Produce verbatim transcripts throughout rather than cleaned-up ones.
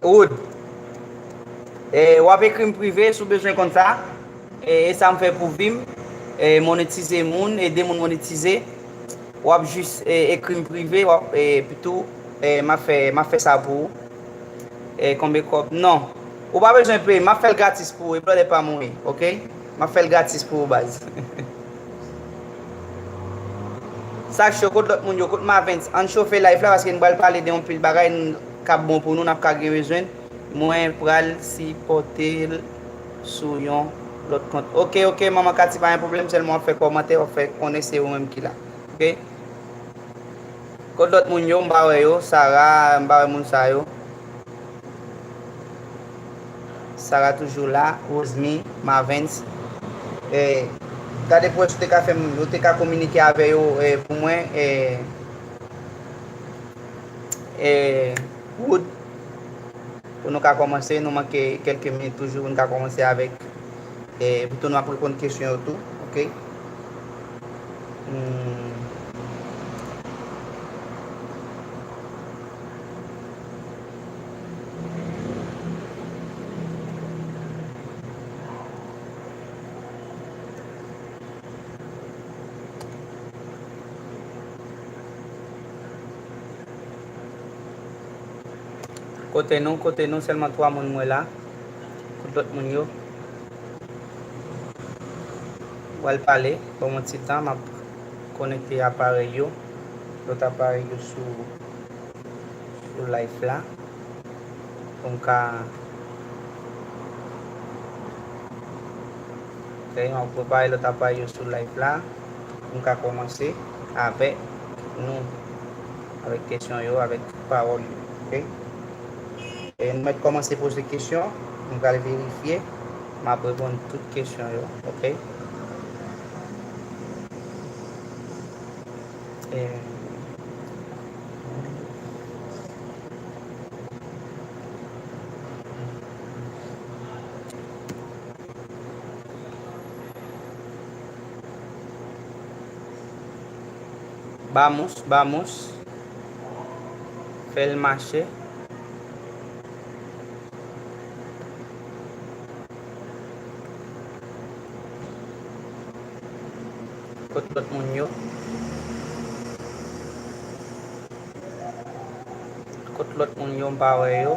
Wood. E, w ap ekri m prive si w bezwen konn sa. E, e sa m fè pou vi m. E, monetize moun, ede moun monetize. W ap jis, e, ekri m prive, w ap, e, epi tou, e, m ap fè, m ap fè sa pou ou. E, konbyen kòb? Non. Ou pa bezwen peye, m ap fè l gratis pou ou, e blòdè pa m ou ye, oke? M ap fè l gratis pou ou, baz. Sa k cho, kot lòt moun yo, kot Mavens? Ann chofe live la, paske n pral pale de yon pil bagay n, k ap bon pou nou, n ap ka gen bezwen. Mwen pral sipòte l sou yon lòt kont. Oke, oke, manman Kati, pa gen pwoblèm, sèlman w ap fè kòmantè, w ap fè konnen se ou menm ki la. Oke? Kot lòt moun yo, m pa wè yo, Sara, m pa wè moun sa yo. Sara toujou la, Rosemary, Mavens. E, gade pou wè si w te ka fè m, ou te ka kominike avè yo, e, pou mwen, e, e, Wood, pou nou ka kòmanse, nou manke kèlke minit toujou pou nou ka kòmanse avèk, e, epi tou nou ap reponn kesyon yo tou, oke? Hmm. Kote nou, kote nou, sèlman twa moun m wè la. Kot lòt moun yo? W al pale, ban m yon ti tan, m ap konekte aparèy yo, lòt aparèy yo sou, sou live la. Pou m ka, oke, m ap prepare lòt aparèy yo sou live la. Pou m ka kòmanse avèk nou, avèk kesyon yo, avèk pawòl yo, oke? E nou mèt kòmanse poze kesyon, m pral verifye, m ap reponn tout kesyon yo, oke? E, Vamos, vamos. Fè l mache. Kot lòt moun yo? Kot lòt moun yo, m pa wè yo.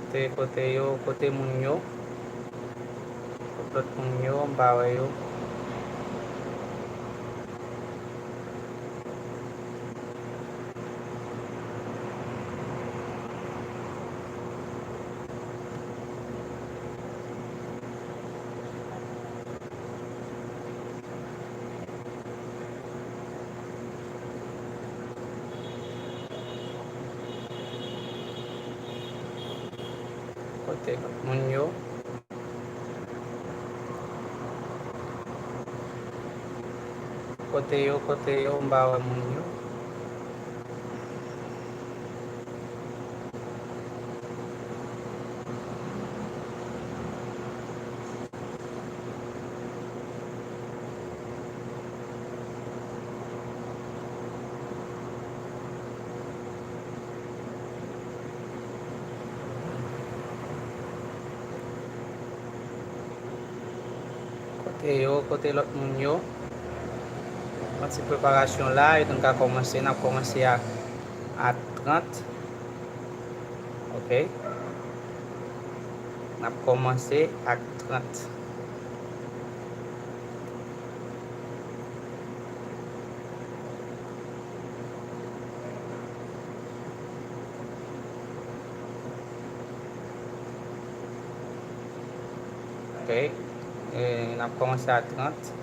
Kote, kote yo, kote moun yo? Kot lòt moun yo, m pa wè yo. Kote moun yo? Kote yo, kote yo, m pa wè moun yo. Kote yo, kote lòt moun yo? Yon ti preparasyon la, epi n ka kòmanse, n ap kòmanse a, a trant. Oke. N ap kòmanse ak trant. Oke. E, n ap kòmanse a trant.